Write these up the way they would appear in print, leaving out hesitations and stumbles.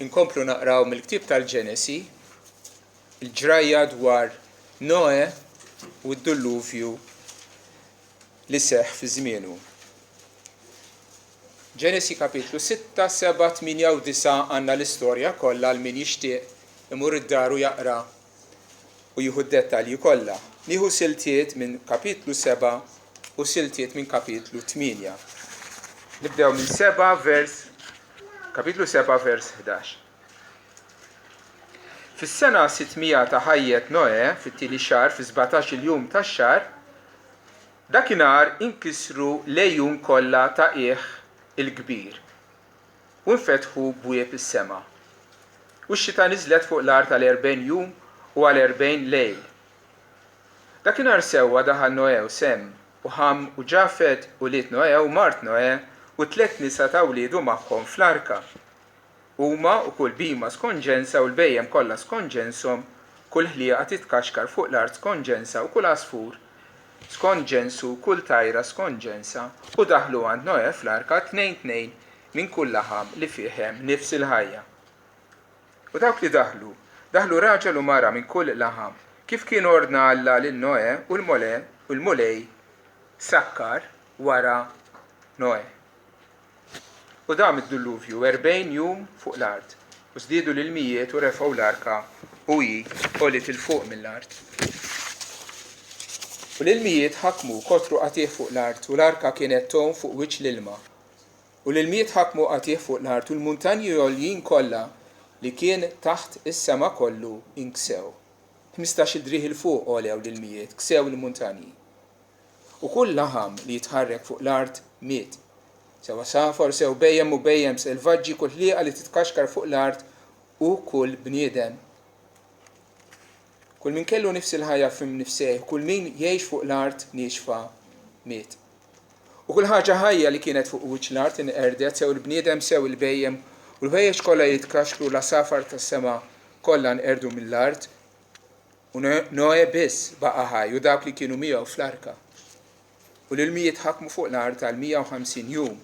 Inkomplu naqraw mill-ktieb tal-Ġenesi il-ġrajja dwar Noe u d-dulluvju li seħħ fi żmienu. Ġenesi kapitlu 6, 7, 8 u 9 għandna l-istorja kollha għal min jixtieq imur id-dar u jaqra u jieħu d-dettalji kollha. Nieħu siltiet minn kapitlu 7 u siltiet minn kapitlu 8. Nibdew minn 7 vers kapitlu 7 vers 11. Fis-sena 600 ta' ħajjet Noè, fit-tieni xahar, fi 17 il-jum tax-xahar, dakinhar inkisru l-għejun kollha ta' qiegħ il-kbir u nfetħu bwieb is-sema. U x-xita niżlet fuq l-art għal 40 jum u għal 40 lejl. Dakinhar sewwa daħal Noè u Sem, u Ħam u Ġafet, ulied Noè u mart Noè, u t-tlett nisa ta' wliedu magħhom fl-arka. Huma u kull bhima skont ġensha u l-bhejjem kollha skont ġenshom, kull ħlieqa titkaxkar fuq l-art skont ġensha u kull għasfur skont ġensu u kull tajra skont ġensha, u daħlu għand Noè fl-arka tnejn tnejn minn kull laħam li fih hemm nifs il-ħajja. U dawk li daħlu, daħlu raġel u mara minn kull laħam, kif kien ordna Alla lil Noè u l-Mulej sakkar wara Noè. U dam id-dulluvju 40 jum fuq l-art, u żdiedu l-ilmijiet u refgħu l-arka u hi għoliet 'il fuq mill-art. U l-ilmijiet ħakmu kotru qatigħ fuq l-art, u l-arka kienet tgħum fuq wiċċ l-ilma. U l-ilmijiet ħakmu qatigħ fuq l-art, u l-muntanji għoljin kollha li kien taħt is-sema kollu inksew. 15-il driegħ 'il fuq għolew l-ilmijiet, ksew il-muntanji. U kull laħam li jitħarrek fuq l-art miet. Sew għasafar, sew bhejjem u bhejjem selvaġġi, kull ħlieqa li titkaxkar fuq l-art u kull bniedem. Kull min kellu nifs il-ħajja f'imnifsejh, kull min jgħix fuq l-art niexfa miet. U kull ħaġa ħajja li kienet fuq wiċċ l-art inqerdet, sew il-bniedem, sew il-bhejjem, u l-ħwejjeġ kollha li jitkaxkru, l-għasafar tas-sema kollha nqerdu mill-art, U Noè biss baqa' ħaj u dawk li kienu miegħu fl-arka. U l-ilmijiet ħakmu fuq l-art għal 150 jum.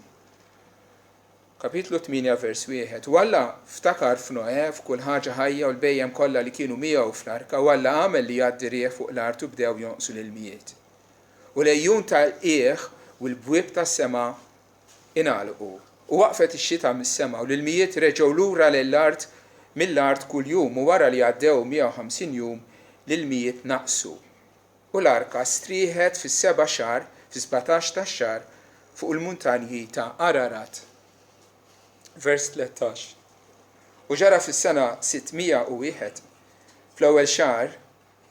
Kapitlu 8 vers 1. U Alla ftakar f'Noè, f'kull ħaġa ħajja u l-bhejjem kollha li kienu miegħu fl-arka, u Alla għamel li jgħaddi riħ fuq l-art u bdew jonqsu l-ilmijiet. U l-għejun tal-qiegħ u l-bwieb tas-sema ingħalqu, u waqfet ix-xita mis-sema, u l-ilmijiet reġgħu lura lejn l-art mill-art kuljum, u wara li għaddew 150 jum, l-ilmijiet naqsu. U l-arka strieħet fis-seba' xahar, fis-17 tax-xahar, fuq il-muntanji ta' Ararat. Vers 13. U ġara fis-sena 601, fl-ewwel xahar,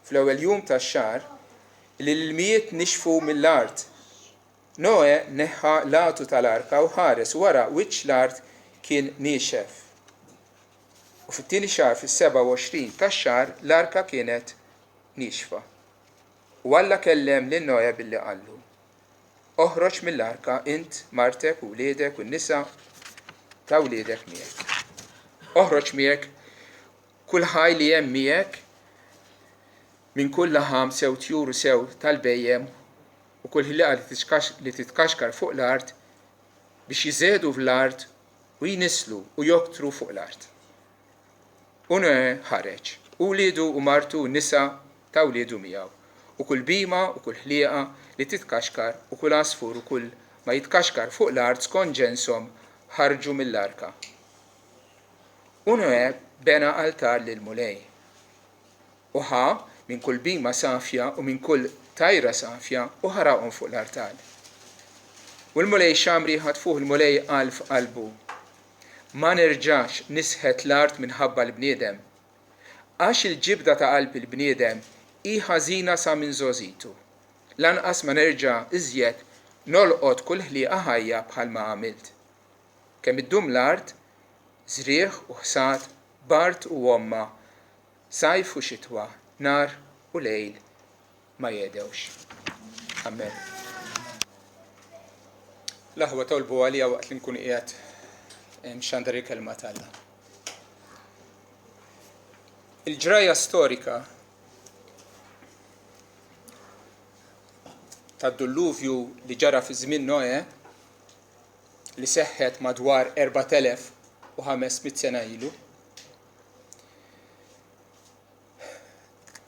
fl-ewwel jum tax-xahar, li l-ilmijiet nixfu mill-art. Noè neħħa l-għatu tal-arka u ħares u wara wiċċ l-art kien niexef. U fit-tieni xahar fis-27 tax-xahar l-arka kienet niexfa. U Alla kellem lil Noè billi qallu, Oħroġ mill-arka int, martek u wliedek u n-nisa ta' wliedek miegħek. Oħroġ miegħek kull ħaj li hemm miegħek minn kull laħam sew tjur u sew tal-bhejjem u kull ħlieqa li titkaxkar fuq l-art, biex jiżgħedu fl-art u jnisslu u joktru fuq l-art. U Noè ħareġ, u wliedu u martu u n-nisa ta' wliedu miegħu, u kull bhima u kull ħlieqa li titkaxkar u kull għasfur u kull ma jitkaxkar fuq l-art skont ġenshom ħarġu mill-arka. U Noè bena altar lill-Mulej. U ħa minn kull bhima safja u minn kull tajra safja u ħaraqhom fuq l-artal. U l-Mulej xamm riħa tfuħ, il-Mulej qal f'qalbu, Ma nerġax nisħet l-art minħabba l-bniedem, għax il-ġibda ta' qalb il-bniedem hi ħażina sa minn żgħożitu. Lanqas ma nerġa' iżjed nolqot kull ħlieqa ħajja bħalma għamilt. Kemm iddum l-art, żrigħ u ħsad, b'art u għomma, Sajf u xitwa, nhar u lejl ma jehdewx. Amen. L-aħwa tolbu għalija waqt li nkun qiegħed nxandar il-kelma t'Alla. Il-ġrajja storika tad-dulluvju li ġara fi żmien Noè li seħħet madwar 4500 sena ilu.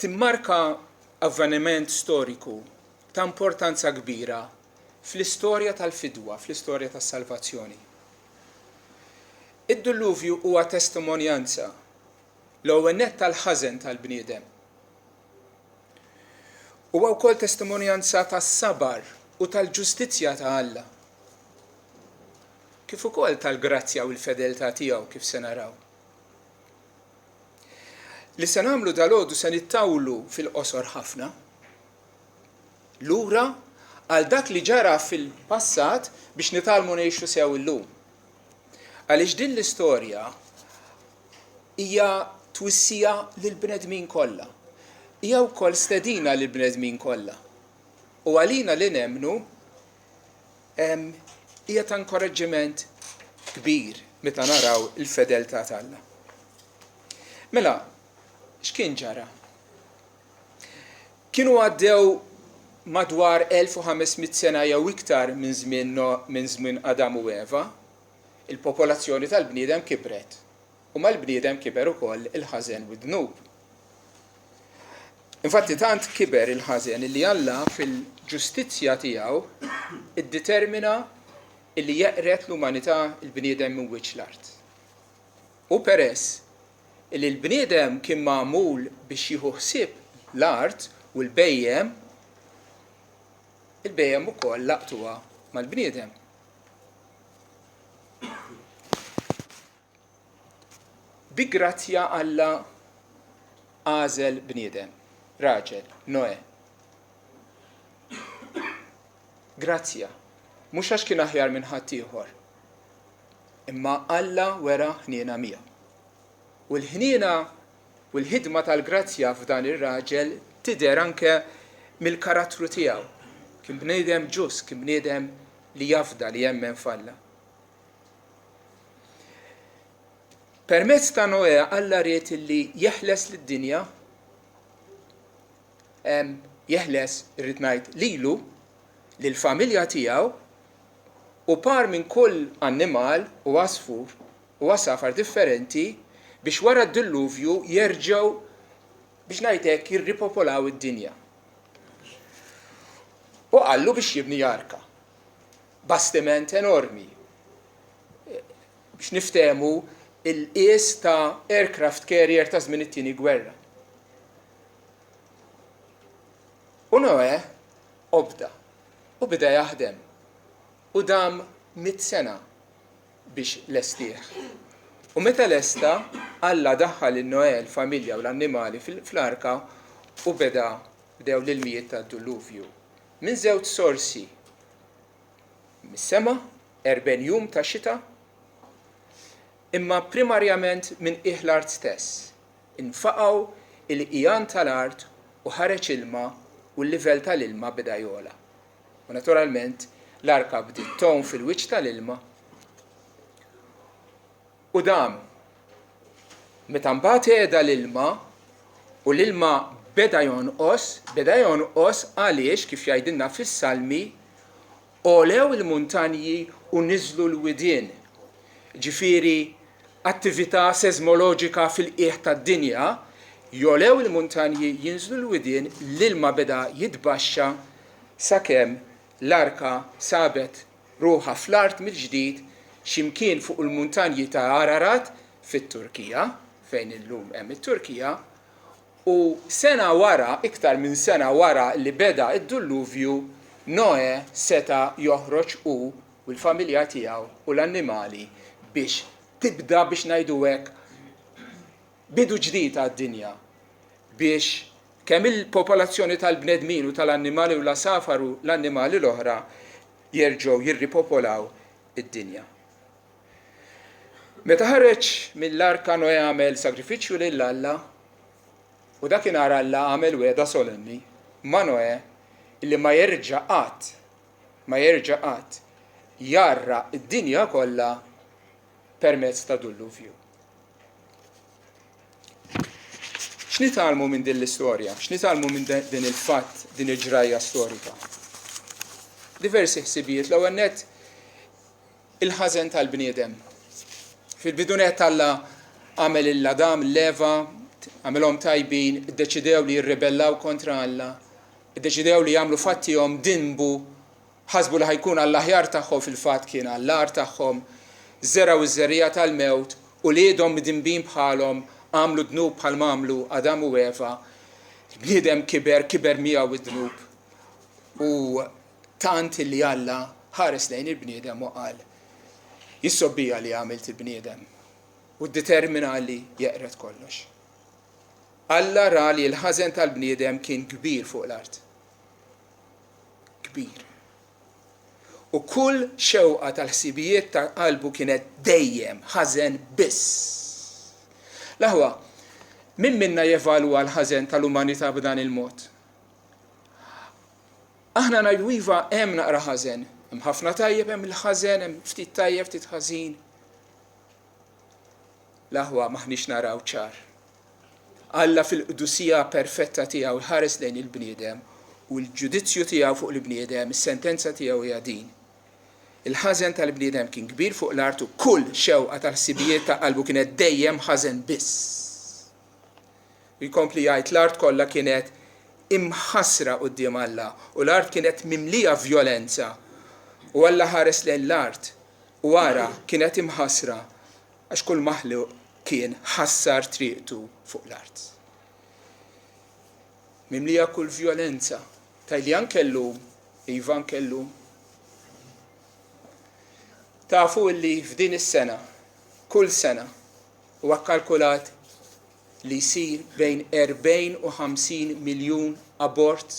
Timmarka avveniment storiku ta' importanza kbira fl-istorja tal-fidwa, fl-istorja tas-salvazzjoni. Id-Dulluvju huwa testimonjanza l-ewwel nett tal-ħażen tal-bniedem. Huwa wkoll testimonjanza tas-sabar u tal-ġustizzja ta' Alla, kif ukoll tal-grazzja u l-fedeltà tiegħu kif se naraw. Li se nagħmlu dalgħodu se nittawlu fil-qosor ħafna lura għal dak li ġara fil-passat biex nitgħallmu ngħixu sew illum. Għaliex din l-istorja hija twissija lill-bnedmin kollha. Hija wkoll stedina lill-bnedmin kollha. U għalina li nemmnu hija ta' inkoraġġiment kbir meta naraw il-fedeltà t'Alla. Mela, x'kien ġara? Kienu għaddew madwar 1500 sena jew iktar minn żmien minn żmien Adam u Eva. Il-popolazzjoni tal-bniedem kibret, u mal-bniedem kiber ukoll il-ħażen u d-dnub. Infatti tant kiber il-ħażen illi Alla fil-ġustizzja tiegħu iddetermina illi jeqred l-umanità il-bniedem minn wiċċ l-art. U peress illi l-bniedem kien magħmul biex jieħu ħsieb l-art u l-bhejjem, il-bhejjem ukoll laqtuha mal-bniedem. Bi grazzja Alla għażel bniedem, raġel, Noè. Grazzja, mhux għax kien aħjar minn ħaddieħor, imma Alla wera ħniena miegħu. U l-ħniena u l-ħidma tal-grazzja f'dan ir-raġel tidher anke mill-karattru tiegħu. Kien bniedem ġust, kien bniedem li jafda, li jemmen f'Alla. Permezz ta' Noè Alla ried li jeħles lid-dinja, jeħles, irrid ngħid, lilu, lill-familja tiegħu, u par minn kull annimal u għasfur u għasafar differenti biex wara d-dilluvju jerġgħu biex ngħid hekk jirripopolaw id-dinja. U qallu biex jibni arka. Bastiment enormi. Biex niftehmu il-qies ta' aircraft carrier ta' żmien it-tieni gwerra. U Noè obda u beda jaħdem u dam mit sena biex lestih. U meta lesta, Alla daħħal lil Noè, l-familja u l-annimali fl-arka u beda bdew l-ilmijiet tad-dulluvju. Minn żewġ sorsi, mis-sema, 40 jum ta' xita, imma primarjament minn qiegħ l-art stess. Infaqgħu il-qigħan tal-art u ħareġ ilma u l-livell tal-ilma beda jogħla. U naturalment l-arka bdiet tgħum fil-wiċċ tal-ilma u dam. Meta mbagħad għeda l-ilma u l-ilma beda jonqos, beda jonqos għaliex kif jgħidilna fis-Salmi, għolew il-muntanji u niżlu l-widien. Ġifieri attività seżmoloġika fil-qiegħ tad-dinja, jogħlew il-muntanji, jinżlu l-widien, l-ilma beda jitbaxxa sakemm l-arka sabet ruħha fl-art mill-ġdid xi mkien fuq il-muntanji ta' Ararat fit-Turkija, fejn illum hemm it-Turkija, u sena wara, iktar minn sena wara li beda d-dulluvju, Noè seta' joħroġ hu u l-familja tiegħu u l-annimali biex tibda, biex ngħidu hekk, bidu ġdid għad-dinja, biex kemm il-popolazzjoni tal-bnedmin u tal-annimali u l-għasafar u l-annimali l-oħra jerġgħu jirripopolaw id-dinja. Meta ħareġ mill-arka Noè għamel sagrifiċċju lil Alla u dakinhar Alla għamel wegħda solenni ma' Noè li ma jerġa' qatt ma jerġa' qatt jgħarraq id-dinja kollha permezz ta' dulluvju. X'nitgħallmu minn din l-istorja? X'nitgħallmu minn din il-fatt, din il-ġrajja storika? Diversi ħsibijiet. L-ewwel nett il-ħażen tal-bniedem. Fil-bidu nett Alla għamel lil Adam, l-Eva. Għamilhom tajbin, iddeċidew li jirribellaw kontra Alla, iddeċidew li jagħmlu fattihom, dinbu, ħasbu li ħa jkun għall-aħjar tagħhom fil-fatt kien għall-agħar tagħhom, żergħu ż-żerriegħa tal-mewt, uliedhom midinbin bħalhom, għamlu dnub bħalma għamlu Adam u Eva. Il-bniedem kiber, kiber miegħu d-dnub. U tant li Alla ħares lejn il-bniedem u qal, Jissobbija li għamilt il-bniedem. U ddetermina li jeqred kollox. Alla ra li l-ħażen tal-bniedem kien kbir fuq l-art. Kbir. U kull xewqa tal-ħsibijiet ta' qalbu kienet dejjem ħażen biss. L-aħwa, min minna jevalwa l-ħażen tal-umanità b'dan il-mod? Aħna ngħidu iva hemm naqra ħażen, hemm ħafna tajjeb, hemm il-ħażen, hemm ftit tajjeb, ftit ħażin. L-aħwa m'aħniex naraw ċar. Alla fil-qdusija perfetta tiegħu jħares lejn il-bniedem u l-ġudizzju tiegħu fuq il-bniedem, is-sentenza tiegħu hija din. Il-ħażen tal-bniedem kien kbir fuq l-art u kull xewqa tal-ħsibijiet ta' qalbu kienet dejjem ħażen biss. U jkompli jgħid l-art kollha kienet imħassra quddiem Alla u l-art kienet mimlija vjolenza. U Alla ħares lejn l-art U ara, kienet imħassra, għax kull maħluq kien ħassar triqtu fuq l-art. Mimlija kull vjolenza. Tgħidli anke llum, iva anke llum. Tafu illi f'din is-sena, kull sena, huwa kkalkulat li jsir bejn 40 u 50 miljun abort.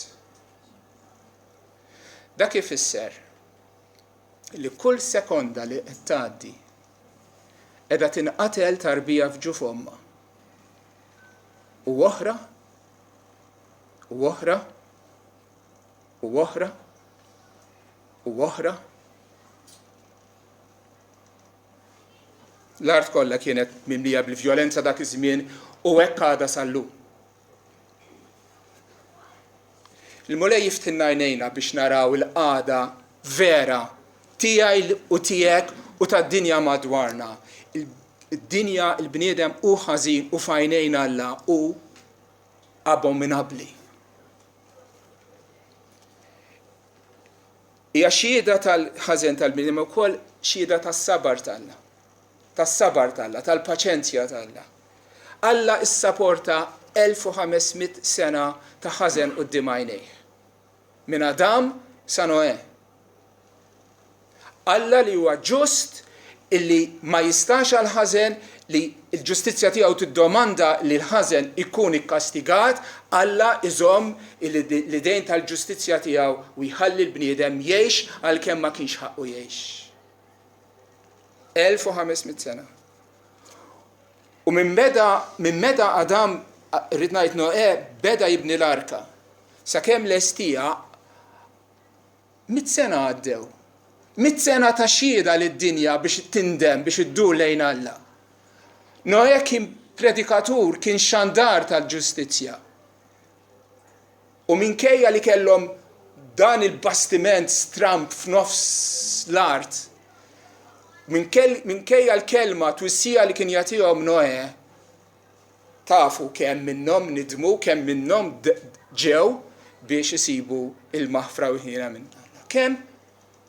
Dak ifisser li kull sekonda li qed tgħaddi qiegħda tinqatel tarbija f'ġuf ommha. U oħra, u oħra, u oħra, u oħra. L-art kollha kienet mimlija bil-vjolenza dak iż-żmien u hekk għadha sal-lum. Il-Mulej jiftħilna għajnejna biex naraw il-qagħda vera tiegħi u tiegħek u tad-dinja madwarna. Id-dinja, il-bniedem hu ħażin u f'għajnejn Alla hu abominabbli. Hija xhieda tal-ħażen tal-bniedem ukoll xhieda tas-sabar t'Alla. Tas-sabar t'Alla, tal-paċenzja t'Alla. Alla issaporta 1500 sena ta' ħażen quddiem għajnejh. Minn Adam sa Noè. Alla li huwa ġust illi ma jistax għall-ħażen, li l-ġustizzja tiegħu tiddomanda li l-ħażen ikun ikkastigat, Alla iżomm l-idejn tal-ġustizzja tiegħu u jħalli l-bniedem jgħix għalkemm ma kienx ħaqqu jgħix. 1500 sena. U minn meta minn meta Adam rrid ngħid Noè beda jibni l-arka sakemm lestija Mitt sena għaddew. Mitt sena ta' xhieda lid-dinja biex tindem, biex iddur lejn Alla. Noè kien predikatur, kien xandar tal-ġustizzja. U minkejja li kellhom dan il-bastiment stramb f'nofs l-art, minkejja l-kelma twissija li kien jagħtihom Noè, Tafu kemm minnhom nidmu, kemm minnhom ġew biex isibu l-maħfra u l-ħniena minn Alla. Kemm?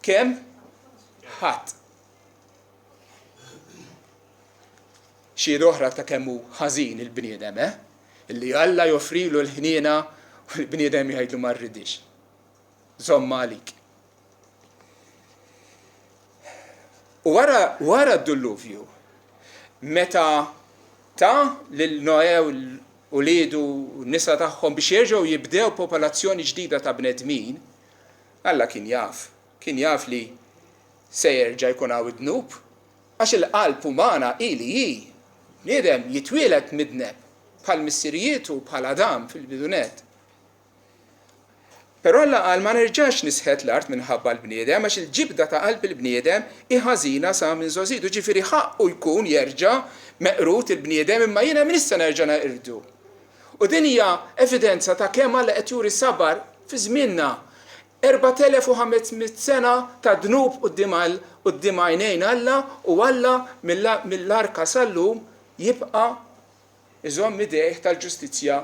Kemm? Ħadd. Xhieda oħra ta' kemm hu ħażin il-bniedem, eh? Illi Alla joffrilu l-ħniena u l-bniedem jgħidlu ma rridix. Żommha għalik. U wara, wara d-dulluvju, meta ta lil Noè u uliedu u n-nisa tagħhom biex jerġgħu jibdew popolazzjoni ġdida ta' bnedmin, Alla kien jaf, kien jaf li se jerġa' jkun hawn id-dnub, għax il-qalb umana hi li hi. Bniedem jitwieled midneb, bħal missirijiet u bħal Adam fil-bidu nett. Però Alla qal, Ma nerġax nisħet l-art minħabba l-bniedem, għax il-ġibda ta' qalb il-bniedem hi ħażina sa minn żgħożitu. Ġifieri ħaqqu jkun jerġa' meqrud il-bniedem, imma jiena m'iniex se nerġa' neqirdu. U din hija evidenza ta' kemm Alla qed juri sabar fi żmienna. 4500 sena ta' dnub quddiem quddiem għajnejn Alla u Alla mill-arka sal-lum jibqa' iżomm idejh tal-ġustizzja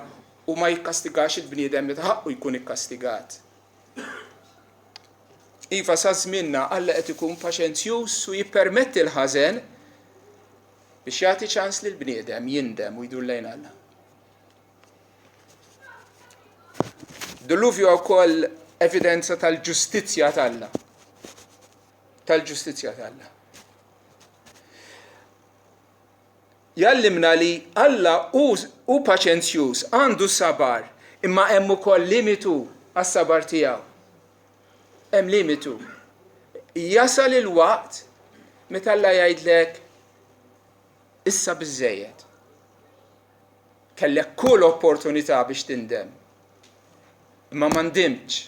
u ma jikkastigax il-bniedem meta ħaqqu jkun ikkastigat. Iva, sa żmienna Alla qed ikun paċenzjuż u jippermetti l-ħażen biex jagħti ċans lill-bniedem jindem u jdur lejn Alla. Dilluvju wkoll evidenza tal-ġustizzja t'Alla. Tal-ġustizzja t'Alla. Jgħallimna li Alla hu, hu paċenzjuż, għandu sabar, imma hemm ukoll limitu għas-sabar tiegħu. Hemm limitu. Jasal il-waqt meta Alla jgħidlek issa biżżejjed. Kellek kull opportunità biex tindem. Imma ma ndimtx.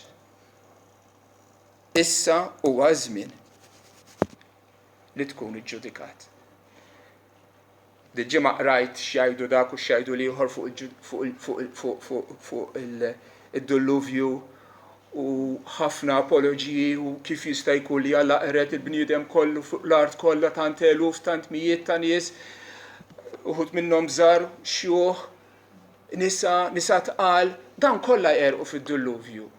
Issa huwa ż-żmien li tkun iġġudikat. Dil-ġimgħa qrajt x'jgħidu dak u x'jgħidu l-ieħor fuq id-dulluvju u ħafna apoloġiji u kif jista' jkun li Alla qered il-bniedem kollu fuq l-art kollha tant eluf, tant mijiet ta' nies, uħud minnhom żgħar, xjuħ, nisa, nisa tqal, dawn kollha jgħerqu fid-dulluvju.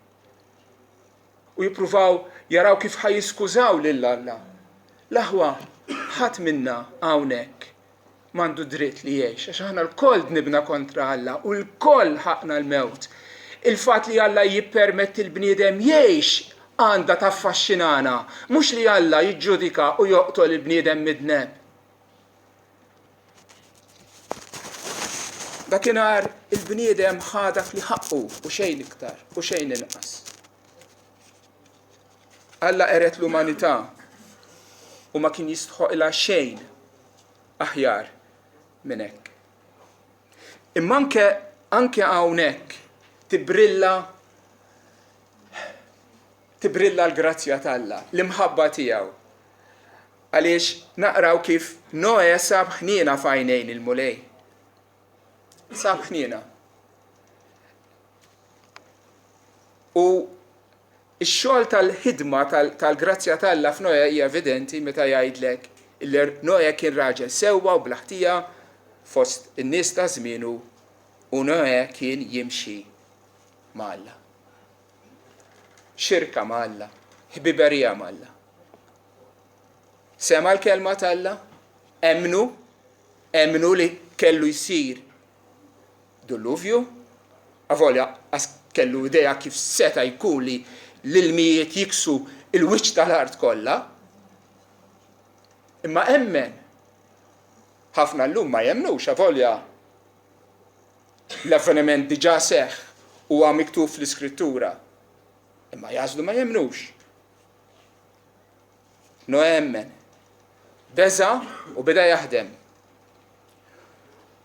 U jippruvaw jaraw kif ħa jiskużaw lil Alla. L-aħwa, ħadd minna hawnhekk m'għandu dritt li jgħix, għax aħna lkoll dnibna kontra Alla u lkoll ħaqqna l-mewt. Il-fatt li Alla jippermetti l-bniedem jgħix għandha taffaxxinana, mhux li Alla jiġġudika u joqtol il-bniedem midneb. Dakinhar il-bniedem ħa dak li ħaqqu u xejn iktar u xejn inqas. Alla qered l-umanità u ma kien jistħoqilha xejn aħjar minn hekk. Imma anke anke hawnhekk tibrilla tibrilla l-grazzja t'Alla, l-imħabba tiegħu. Għaliex naqraw kif Noè sab ħniena f'għajnejn il-Mulej. Sab ħniena. U x-xogħol tal-ħidma tal-grazzja t'Alla f'Noè hija evidenti meta jgħidlek li Noè kien raġel sewwa u bla ħtija fost in-nies ta' żmienu u Noè kien jimxi ma' Alla. Xirka ma' Alla, ħbiberija ma' Alla. Sema' l-kelma t'Alla, emmnu, emmnu li kellu jsir dulluvju, avolja qas kellu idea kif seta' jkun li l-ilmijiet jiksu l-wiċċ tal-art kollha. Imma emmen. Ħafna llum ma jemmnux avolja l-avveniment diġà seħħ huwa miktub fl-Iskrittura. Imma jagħżlu ma jemmnux. Noè emmen. Beża' u beda jaħdem.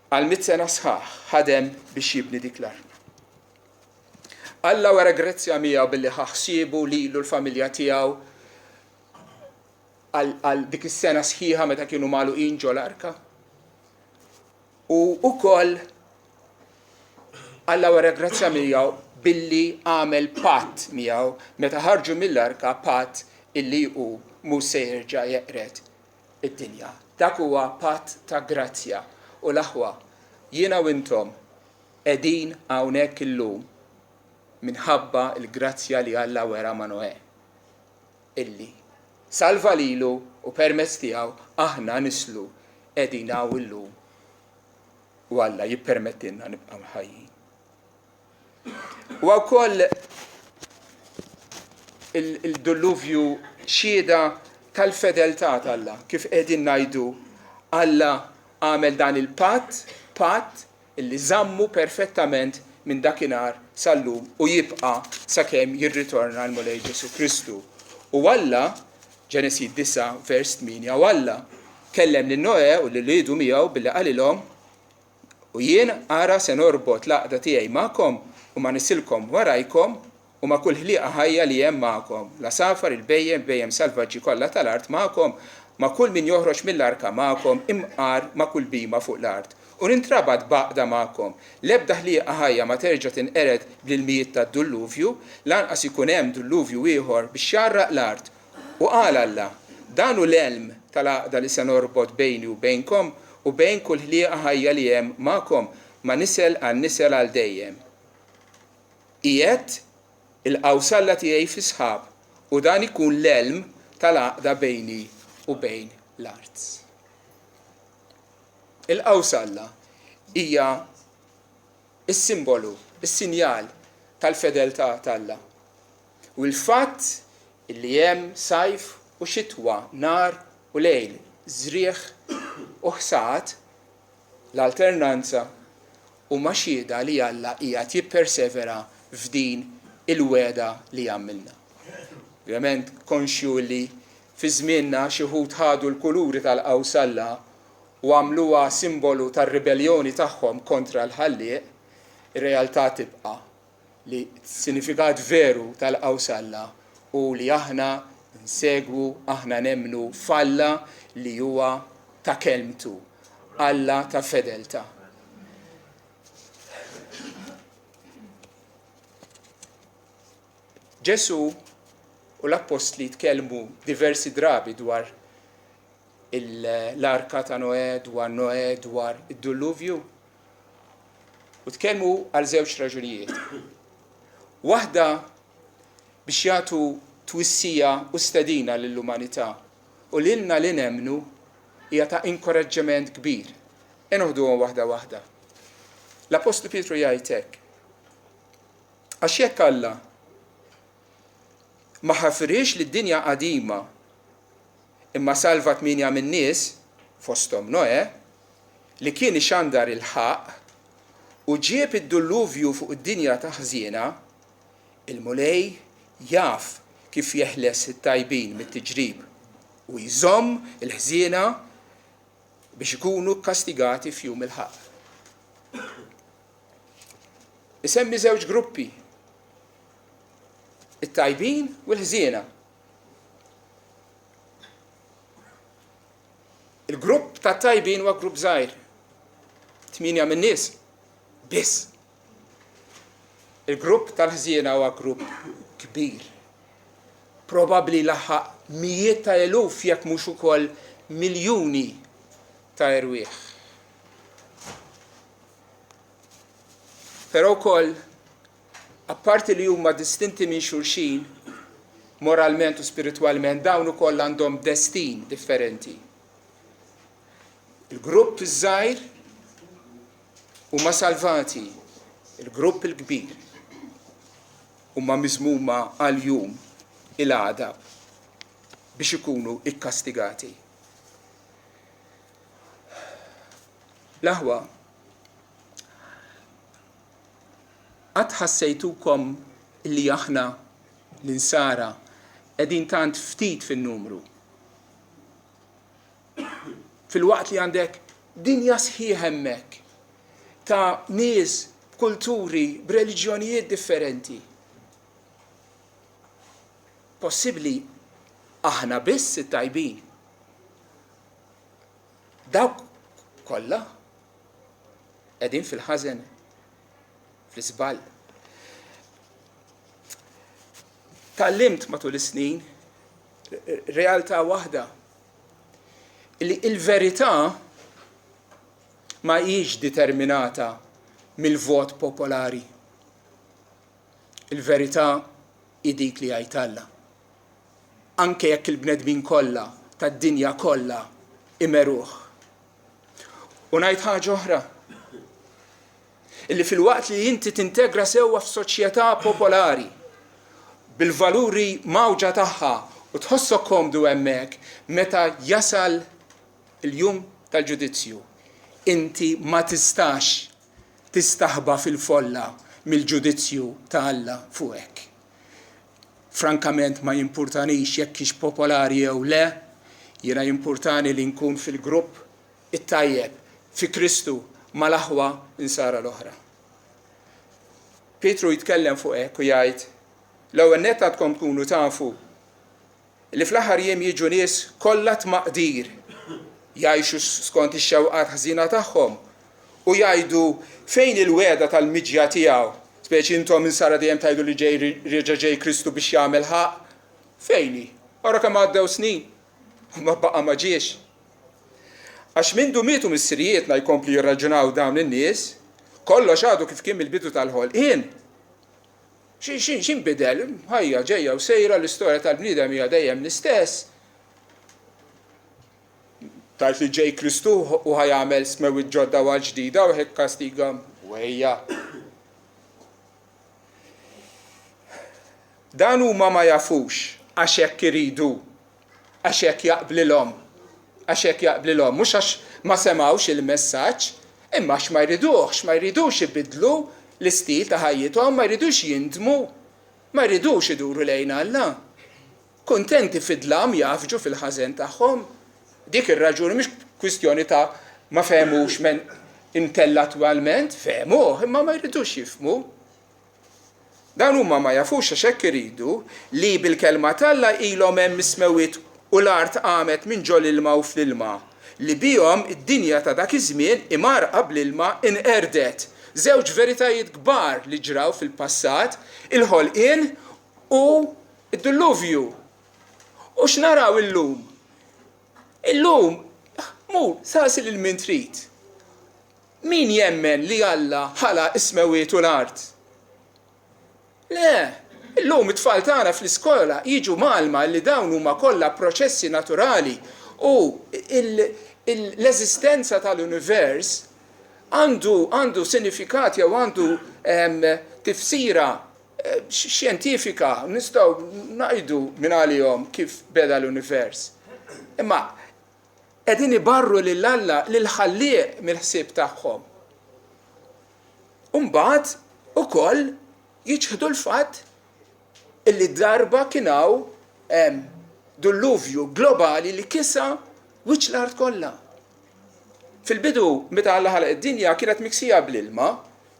Għal mitt sena sħaħ ħadem biex jibni dik l-arka. Alla wera grazzja miegħu billi ħa ħsiebu lilu l-familja tiegħu għal dik is-sena sħiħa meta kienu magħluqin ġol arka. U wkoll Alla wera grazzja miegħu billi għamel patt miegħu meta ħarġu mill-arka patt illi hu mhux se jerġa' jeqred id-dinja. Dak huwa patt ta' grazzja. U l-aħwa, jiena u intom qegħdin hawnhekk illum minħabba l-grazzja li Alla wera ma' Noè. Illi salva lilu u permezz tiegħu aħna nislu qegħdin hawn illum u Alla jippermettilna nibqgħu ħajjin. Huwa wkoll il-dulluvju xhieda tal-fedeltà t'Alla, kif qegħdin ngħidu Alla għamel dan il-patt, patt illi żammu perfettament minn dakinhar sal-lum u jibqa' sakemm jirritorna l-Mulej Ġesù Kristu. U Alla, Ġenesi 9, vers 8, u Alla kellem lil Noè u lil uliedu miegħu billi qalilhom, U jien, ara, se norbot l-għaqda tiegħi magħkom u ma' nisilkom warajkom, U ma' kull ħliqa ħajja li hemm magħkom, l-għasafar, il-bhejjem, il-bhejjem salvaġġi kollha tal-art magħkom, ma' kull min joħroġ mill-arka magħkom, imqar ma' kull bhima fuq l-art. U nintrabat b'għaqda magħkom. L-ebda ħliqa ħajja ma terġa' tinqered bl-ilmijiet tad-dulluvju, lanqas ikun hemm dulluvju ieħor biex jgħarraq l-art. U qal Alla, Dan hu l-għelm tal-għaqda li se norbot bejni u bejnkom. u bejn kull ħlieqa ħajja li hemm magħkom ma' nisel għal nisel għal dejjem. Qiegħedt il-qawsalla tiegħi fis-sħab, u dan ikun l-għelm tal-għaqda bejni u bejn l-art. Il-qawsalla hija s-simbolu, is-sinjal tal-fedeltà t'Alla. U l-fatt li hemm sajf u xitwa, nhar u lejl, żrigħ u ħsad, l-alternanza, huma xhieda li Alla qiegħed jippersevera f'din il-wegħda li għamilna. Ovvjament konxju li fi żmienna xi wħud ħadu l-kuluri tal-qawsalla u għamluha simbolu tar-ribelljoni tagħhom kontra l-Ħallieq, ir-realtà tibqa' li s-sinifikat veru tal-qawsalla hu li aħna nsegwu, aħna nemmnu f'Alla li huwa ta' kelmtu, Alla ta' fedeltà. Ġesù u l-appostli tkellmu diversi drabi dwar l-arka ta' Noè, dwar Noè, dwar id-dulluvju. U tkellmu għal żewġ raġunijiet. Waħda biex jagħtu twissija u stedina lill-umanità u lilna li nemmnu hija ta' inkoraġġiment kbir. E noħduhom waħda waħda. L-Appostlu Pietru jgħid hekk. Għax jekk Alla ma ħafirhiex lid-dinja qadima imma salva tmienja min-nies, fosthom Noè, li kien ixandar il-ħaqq, u ġieb id-dulluvju fuq id-dinja ta' ħżiena, il-Mulej jaf kif jeħles it-tajbin mit-tiġrib u jżomm il-ħżiena biex ikunu kkastigati f'jum il-ħaqq. Isemmi żewġ gruppi, it-tajbin u l-ħżiena. Il-grupp ta' tajbin huwa grupp żgħir. Tmienja min-nies biss. Il-grupp tal-ħżiena huwa grupp kbir. Probabbli laħaq mijiet ta' eluf jekk mhux ukoll miljuni ta' erwieħ. Però wkoll Apparti li huma distinti minn xulxin moralment u spiritwalment, dawn ukoll għandhom destin differenti. Il-grupp iż-żgħir huma salvati, il-grupp il-kbir huma miżmuma għal jum il-għadab biex ikunu ikkastigati. L-aħwa, Qatt ħassejtukom li aħna, l-Insara, qegħdin tant ftit fin-numru? Filwaqt li għandek dinja sħiħa hemmhekk ta' nies b'kulturi, b'reliġjonijiet differenti. Possibbli aħna biss it-tajbin? Dawk kollha qegħdin fil-ħażen, fl-iżball. Tgħallimt matul is-snin realtà waħda li il-verità ma hijiex determinata mill-vot popolari. Il-verità hi dik li jgħid Alla. Anke jekk il-bnedmin kollha tad-dinja kollha imeruh. U ngħid ħaġa oħra, illi filwaqt li inti tintegra sewwa f'soċjetà popolari bil-valuri mgħawġa tagħha u tħossok komdu hemmhekk, meta jasal il-jum tal-ġudizzju, inti ma tistax tistaħba fil-folla mill-ġudizzju ta' Alla fuqek. Frankament ma jimpurtanix jekk hix popolari jew le, jiena jimpurtani li nkun fil-grupp it-tajjeb, fi Kristu, mal-aħwa Insara l-oħra. Pietru jitkellem fuq hekk u jgħid, L-ewwel nett għandkom tkunu tafu li fl-aħħar jiem jiġu nies kollha tmaqdir, jgħixu skont ix-xewqat ħżiena tagħhom u jgħidu, 'Fejn il-wegħda tal-miġja tiegħu? Speċi intom insara dejjem tgħidu li ġej reġa' ġej Kristu biex jagħmel ħaqq. Fejn hi? Ara kemm għaddew snin u ma baqa' ma ġiex. Għax mindu mietu missirijietna jkomplu jirraġunaw dawn in-nies, kollox għadu kif kien mill-bidu tal-ħolqien. X'inbidel? Ħajja ġejja u sejra l-istorja tal-bniedem hija dejjem l-istess. Tgħid li ġej Kristu u ħa jagħmel smewwiet ġodda u art ġdida u ħa jikkastiga u ejja. Dan huma ma jafux għax hekk iridu, għax hekk jaqblilhom, għax hekk jaqblilhom, mhux għax ma semgħux il-messaġġ, imma għax ma jriduhx, ma jridux ibiddlu l-istil ta' ħajjithom, ma jridux jindmu, ma jridux iduru lejn Alla. Kuntenti fid-dlam jgħaffġu fil-ħażen tagħhom. Dik ir-raġuni mhix kwistjoni ta' ma fehmux men intellatwalment, fehmuh, imma ma jridux jifhmu. Dawn huma ma jafux għax hekk iridu, li bil-kelma t'Alla ilhom hemm is-smewwiet u l-art qamet minn ġol-ilma u fl-ilma, li bihom id-dinja ta' dak iż-żmien imgħarrqa bl-ilma inqerdet. Żewġ veritajiet kbar li ġraw fil-passat, il-ħolqien u d-dulluvju. U x'naraw illum? Illum, mur, saqsi lil min trid. Min jemmen li Alla ħalaq is-smewwiet u l-art? Le! Illum it-tfal tagħna fl-iskola jiġu mgħallma li dawn huma kollha proċessi naturali u l-eżistenza tal-univers għandu għandu sinifikat jew għandu tifsira xjentifika, nistgħu ngħidu mingħalihom kif beda l-univers. Imma Qegħdin ibarru lil Alla, lill-Ħallieq mill-ħsieb tagħhom. U mbagħad ukoll jiċħdu l-fatt illi darba kien hawn dulluvju globali li kisa wiċċ l-art kollha. Fil-bidu, meta Alla ħalaq id-dinja, kienet miksija bl-ilma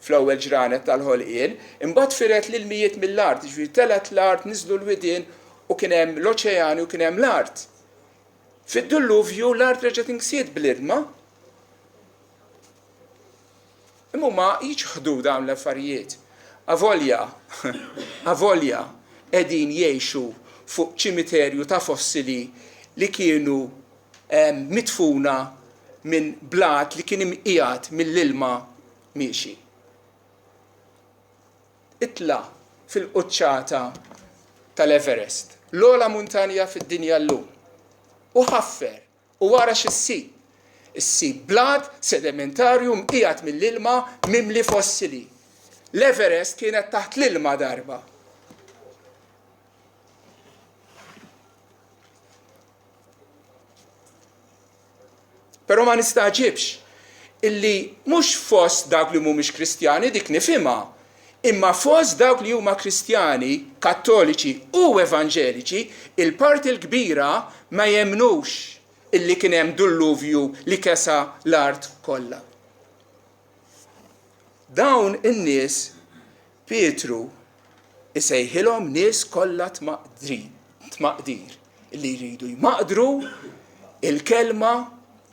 fl-ewwel ġranet tal-ħolqien, imbagħad firet l-ilmijiet mill-art, jiġifieri telgħet l-art, niżlu l-widien u kien hemm l-oċeani u kien hemm l-art. Fid-Dulluvju l-art reġgħet inksiet bl-ilma. Imma huma jiċħdu dawn l-affarijiet. Avolja, avolja qegħdin jgħixu fuq ċimiterju ta' fossili li kienu midfuna minn blat li kien imqiegħed mill-ilma miexi. Itla' fil-quċċata tal-Everest, l-ogħla muntanja fid-dinja llum, u ħaffer u ara x'issib. Issib blat sedimentarju mqiegħed mill-ilma mimli fossili. L-Everest kienet taħt l-ilma darba. Però ma nistagħġibx illi mhux fost dawk li mhumiex Kristjani dik nifhimha, imma fost dawk li huma Kristjani, Kattoliċi u Evanġeliċi, il-parti l-kbira ma jemmnux illi kien hemm dulluvju li kesa l-art kollha. Dawn in-nies Pietru isejħilhom nies kollha tmaqdir, li jridu jmaqdru il-kelma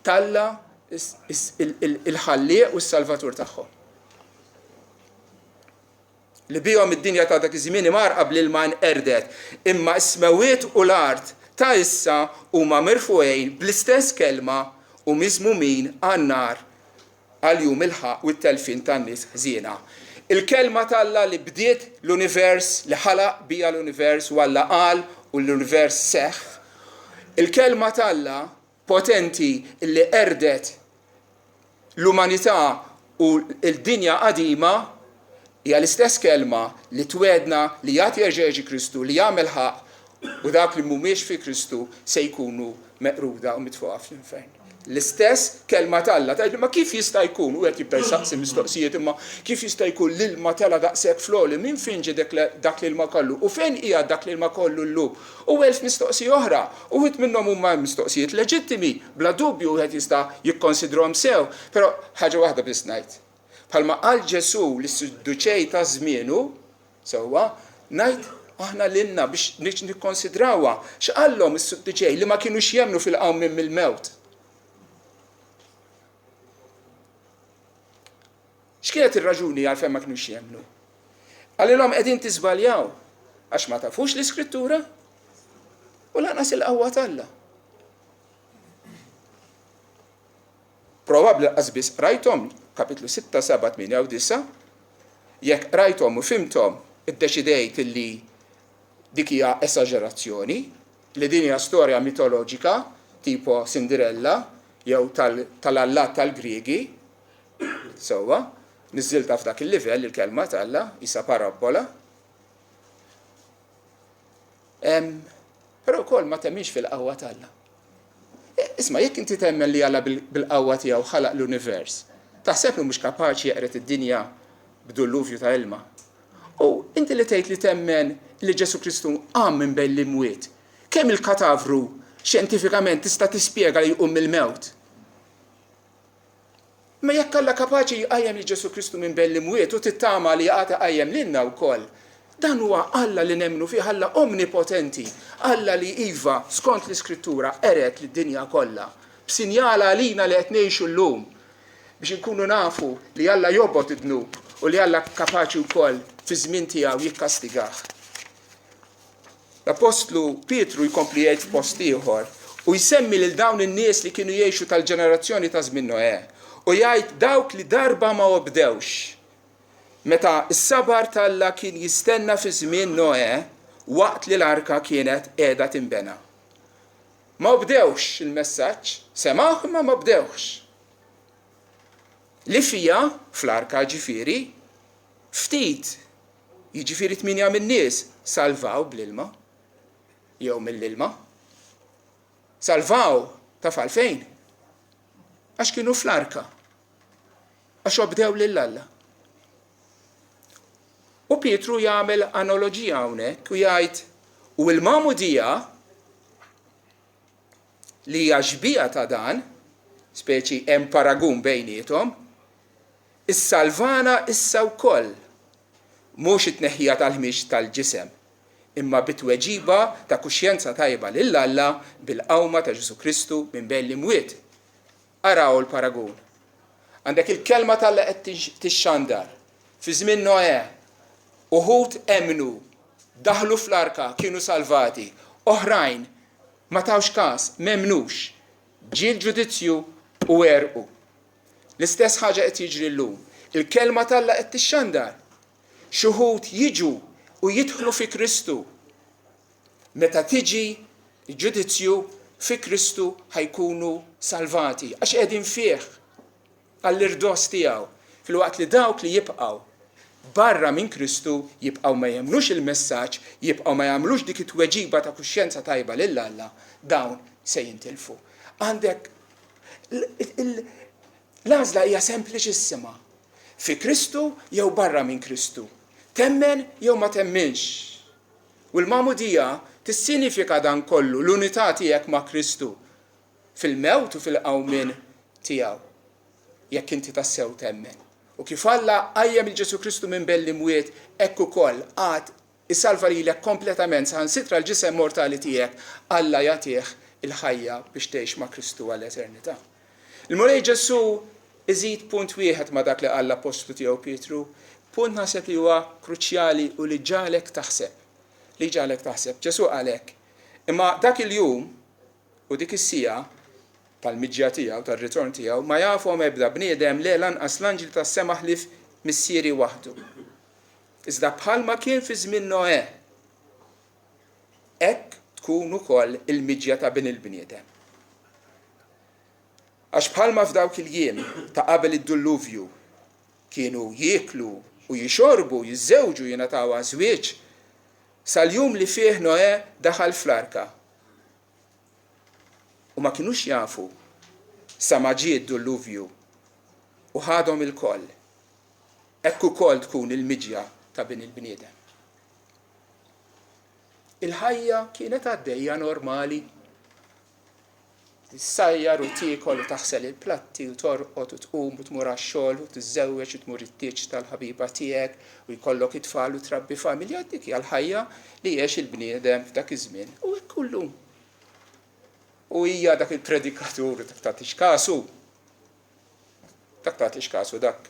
t'Alla il-ħallieq u s-salvatur tagħhom. Li bihom id-dinja ta' dak iż-żmien imgħarrqa bl-ilma nqerdet, imma s-smewwiet u l-art ta' issa huma mirfugħin bl-istess kelma u miżmumin għan-nar għal jum il-ħaqq u t-telfien tan-nies ħżiena. Il-Kelma t'Alla li bdiet l-univers, li ħalaq biha l-univers u Alla qal u l-univers seħħ. Il-Kelma t'Alla potenti li qerdet l-umanità u l-dinja qadima hija l-istess kelma li twegħdna li għad jerġa' jiġi Kristu li jagħmel ħaqq u dawk li mhumiex fi Kristu se jkunu meqruda u mitfugħa fl-infern. L-istess kelma t'Alla. Tgħidli ma kif jista' jkun? Wieħed jibda jsaqsi mistoqsijiet imma kif jista' jkun l-ilma tela' daqshekk fl-għoli? Minn fejn ġie dak l-ilma kollu? U fejn qiegħed dak l-ilma kollu llum? U elf mistoqsija oħra. Uħud minnhom huma mistoqsijiet leġittimi, bla dubju wieħed jista' jikkonsidrhom sew. Però ħaġa waħda biss ngħid. Bħalma qal Ġesù lis-Sadduċej ta' żmienu, Sewwa, ngħid aħna lilna biex nikkonsidrawha, x'qallhom is-Suddiċej li ma kinux jemmnu fil-qawmien mill-mewt? X'kienet ir-raġuni għalfejn ma kinux jemmnu? Qalilhom qegħdin tiżbaljaw għax ma tafux l-Iskrittura u lanqas il-qawwa t'Alla. Probabbli lanqas biss qrajthom, kapitlu 6, 7, 8 u 9. Jekk qrajthom u fhimthom, iddeċidejt li dik hija esaġerazzjoni, li din hija storja mitoloġika, tipo Cinderella jew tal-allat tal-Griegi. Sewwa, niżżiltha f'dak il-livell il-kelma t'Alla, qisha parabbola. Però wkoll ma temminx fil-qawwa t'Alla. Isma', jekk inti temmen li Alla bil-qawwa tiegħu ħalaq l-univers, taħseb li mhux kapaċi jeqred id-dinja b'dulluvju ta' ilma? U inti li tgħid li temmen li Ġesù Kristu qam minn bejn l-imwiet, kemm il-katavru xjentifikament tista' tispjega li jqum mill-mewt? Imma jekk Alla kapaċi jqajjem lil Ġesù Kristu minn bejn l-imwiet u tittama li għad iqajjem lilna wkoll, dan huwa Alla li nemmnu fih, Alla omnipotenti, Alla li iva, skont l-Iskrittura, qered lid-dinja kollha, b'sinjal għalina li qed ngħixu llum, biex inkunu nafu li Alla jobgħod id-dnub u li Alla kapaċi wkoll fiż-żmien tiegħu jikkastigah. L-appostlu Pietru jkompli jgħid f'post ieħor u jsemmi lil dawn in-nies li kienu jgħixu tal-ġenerazzjoni ta' żmien Noè u jgħid dawk li darba ma obdewx. Meta s-sabar t'Alla kien jistenna fi żmien Noè waqt li l-arka kienet qiegħda tinbena. Ma obdewx il-messaġġ, semgħuh imma ma obdewhx. Li fiha, fl-arka ġifieri, ftit Jiġifieri tmienja min-nies salvaw bl-ilma, jew mill-ilma. Salvaw, taf għalfejn? Għax kienu fl-arka. Għax obdew lil Alla. U Pietru jagħmel analoġija hawnhekk u jgħid u l-magħmudija li hija xbieha ta' dan, speċi hemm paragun bejniethom, Issalvana issa wkoll, mhux it-tneħħija tal-ħmieġ tal-ġisem, imma bi tweġiba ta' kuxjenza tajba lil Alla bil-qawma ta' Ġesù Kristu minn bejn l-imwiet. Araw il-paragun. Għandek il-Kelma t'Alla qed tixxandar. Fi żmien Noè, uħud emmnu, daħlu fl-arka, kienu salvati. Oħrajn ma tawx kas, m'emmnux. Ġie l-ġudizzju u għerqu. L-istess ħaġa qed jiġri llum. Il-Kelma t'Alla qed tixxandar. Xi wħud jiġu u jidħlu fi Kristu. Meta tiġi l-ġudizzju fi Kristu ħa jkunu salvati għax qegħdin fih għall-irdoss tiegħu, filwaqt li dawk li jibqgħu barra minn Kristu jibqgħu ma jemmnux il-messaġġ, jibqgħu ma jagħmlux dik it-tweġiba ta' kuxjenza tajba lil Alla, dawn se jintilfu. Għandek L-għażla hija sempliċissima. Fi Kristu jew barra minn Kristu. Temmen jew ma temminx. U l-magħmudija tissinifika dan kollu, l-unità tiegħek ma' Kristu fil-mewt u fil-qawmien tiegħu. Jekk inti tassew temmen. U kif Alla qajjem lil Ġesù Kristu minn bejn l-imwiet, hekk ukoll għad Isalva lilek kompletament, saħansitra l-ġisem mortali tiegħek, Alla jagħtih il-ħajja biex tgħix ma' Kristu għall-eternità. Il-Mulej Ġesù iżid punt wieħed ma' dak li qal l-appostlu tiegħu Pietru, punt naħseb li huwa kruċjali u li ġagħlek taħseb. Li jġagħlek taħseb. Ġesù qal hekk, Imma dak il-jum u dik is-siegħa tal-miġja tiegħu, tar-ritorn tiegħu, ma jafhom ebda bniedem, le lanqas l-anġli tas-sema ħlief Missieri waħdu. Iżda bħalma kien fi żmien Noè, hekk tkun ukoll il-miġja ta' Bin il-bniedem. Għax bħalma f'dawk il-jiem ta' qabel id-dulluvju kienu jieklu u jixorbu, jiżżewġu, jingħataw għaż-żwieġ, sal-jum li fih Noè daħal fl-arka. U ma kinux jafu sa ma ġie d-dulluvju u ħadhom ilkoll. Hekk ukoll tkun il-miġja ta' Bin il-bniedem. Il-ħajja kienet għaddejja normali. Tissajjar u tiekol u taħsel il-platti u torqod u tqum u tmur għax-xogħol u tiżżewweġ u tmur it-tieġ tal-ħabiba tiegħek u jkollok it-tfal u trabbi familja, dik hija l-ħajja li għex il-bniedem f'dak iż-żmien. U hekk hu llum. U hija dak il-predikatur dak tagħtix kasu. Dak tagħtix kasu dak.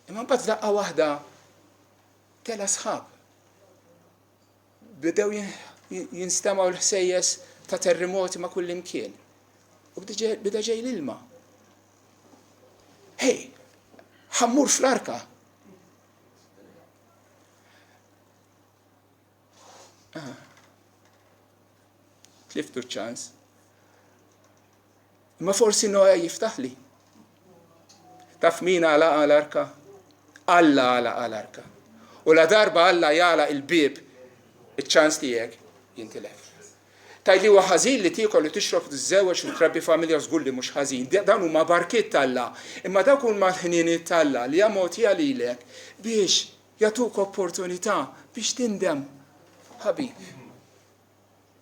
Imma mbagħad f'daqqa waħda tela' sħab. Bdew jinstemgħu l-ħsejjes ta' terremoti ma' kullimkien. U beda ġej l-ilma. Hej, ħa mmur fl-arka. Ah. Tliftu ċ-ċans. Imma forsi Noè jiftaħli. Taf min għalaqa l-arka? Alla għalaqa l-arka. U la darba Alla jagħlaq il-bieb, iċ-ċans tiegħek jintilef. Tgħid li huwa ħażin li tiekol u tixrob u tiżżewweġ u trabbi familja żgur li mhux ħażin. Dawn huma barkiet t'Alla. Imma dawk huma l-ħnieniet t'Alla li hija mogħtija lilek biex jagħtuk opportunità biex tindem. Ħabib,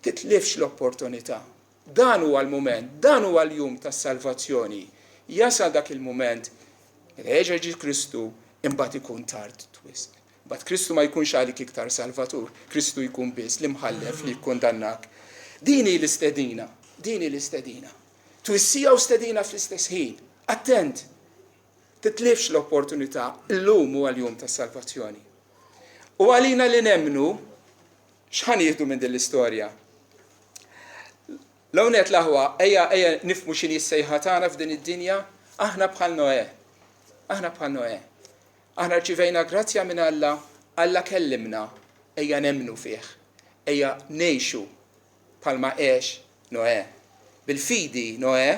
titlifx l-opportunità. Dan huwa l-mument, dan huwa l-jum tas-salvazzjoni. Jasal dak il-mument meta jerġa' jiġi Kristu imbagħad ikun tard wisq. Imbagħad Kristu ma jkunx għalik iktar Salvatur, Kristu jkun biss l-imħallef li jikkundannak. Din hi l-istedina, din hi l-istedina. Twissija u stedina fl-istess ħin. Attent! Titlifx l-opportunità, illum huwa l-jum tas-salvazzjoni. U għalina li nemmnu, x'ħa nieħdu minn din l-istorja? L-ewwel nett l-aħwa, ejja ejja nifhmu x'inhi s-sejħa tagħna f'din id-dinja, aħna bħal Noè. Aħna bħal Noè. Aħna rċivejna grazzja minn Alla, Alla kellimna, ejja nemmnu fih, ejja ngħixu bħalma għex Noè. Bil-fidi, Noè,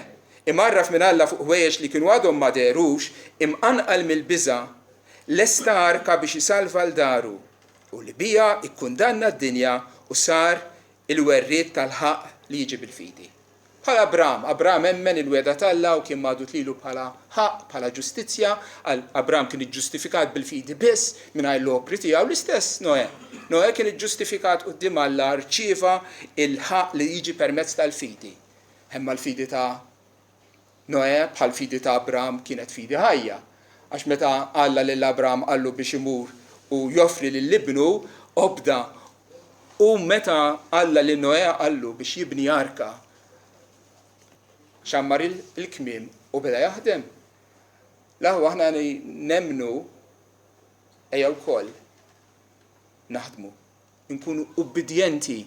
imgħarraf minn Alla fuq ħwejjeġ li kienu għadhom ma dehrux, imqanqal mill-biża', lesta arka biex isalva 'l daru, u li biha kkundanna d-dinja u sar il-werriet tal-ħaqq li jiġi bil-fidi. Bħal Abram, Abram emmen il-wegħda t'Alla u kien magħdud lilu bħala ħaqq, bħala ġustizzja, għal Abram kien iġġustifikat bil-fidi biss, mingħajr l-opri tiegħu, l-istess Noè. Noè kien iġġustifikat quddiem Alla, rċieva l-ħaqq li jiġi permezz tal-fidi. Imma l-fidi ta' Noè, bħall-fidi ta' Abram, kienet fidi ħajja. Għax meta Alla lil Abram qallu biex imur u joffri lil ibnu, obda U meta Alla lil Noè qallu biex jibni arka, xammar il-kmiem u beda jaħdem. L-aħwa aħna nemmnu ejja wkoll naħdmu, inkunu ubbidjenti.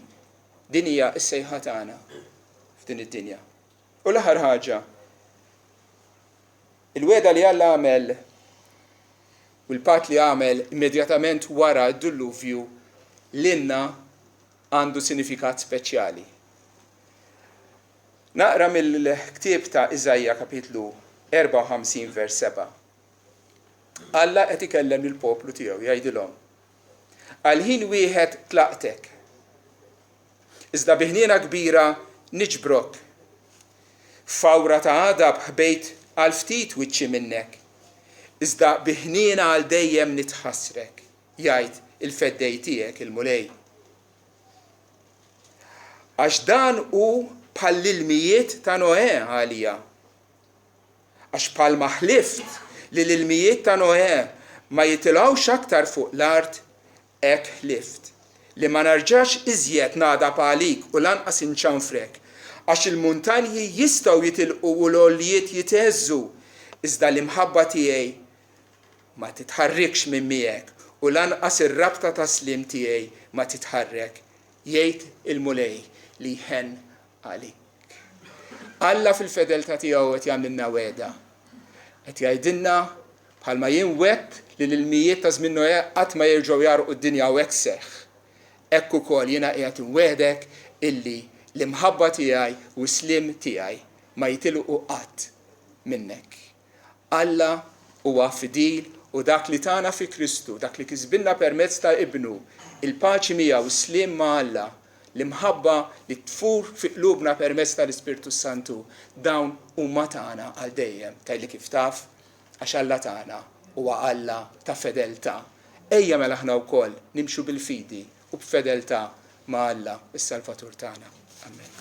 Din hija s-sejħa tagħna f'din id-dinja. U l-aħħar ħaġa, il-wegħda li Alla għamel u l-patt li għamel immedjatament wara d-Dulluvju lilna għandu sinifikat speċjali. Naqra mill-ktieb ta' Iżaija kapitlu 54 vers 7. Alla qed ikellem lill-poplu tiegħu jgħidilhom, Għal ħin wieħed tlaqtek, Iżda bi ħniena kbira niġbrok. F'fawra ta' għadab ħbejt għal ftit wiċċi minnek, iżda bi ħniena għal dejjem nitħassrek, jgħid il-Feddej tiegħek il-Mulej. Għax dan hu bħall-ilmijiet ta' Noè għalija. Għax bħalma ħlift li l-ilmijiet ta' Noè ma jitilgħux aktar fuq l-art, Hekk ħlift, li ma nerġax iżjed nagħdab għalik u lanqas inċanfrek, għax il-muntanji jistgħu jitilqu u l-għoljiet jitheżżu, iżda l-imħabba tiegħi ma titħarrikx minn miegħek u lanqas ir-rabta ta' sliem tiegħi ma titħarrek, jgħid il-Mulej li jħenn għalik. Alla fil-fedeltà tiegħu qed jagħmlilna wegħda. Qed jgħidilna Bħalma jien wegħdt li l-ilmijiet ta' żmien Noè qatt ma jerġgħu jgħarrqu d-dinja u hekk seħħ, hekk ukoll jiena qiegħed inwegħdek illi l-imħabba tiegħi u s-sliem tiegħi ma jitilqu qatt minnek. Alla huwa fidil u dak li tana fi Kristu, dak li kisbilna permezz ta' Ibnu, il-paċi miegħu, is-sliem ma' Alla, l-imħabba li tfur fi qlubna permezz tal-Ispirtu s-Santu, dawn huma tagħna għal dejjem. Tgħidli kif taf? Għax Alla tagħna huwa Alla ta' fedeltà. Ejja mela aħna wkoll nimxu bil-fidi u b'fedeltà ma' Alla, is-Salvatur tagħna. Amen.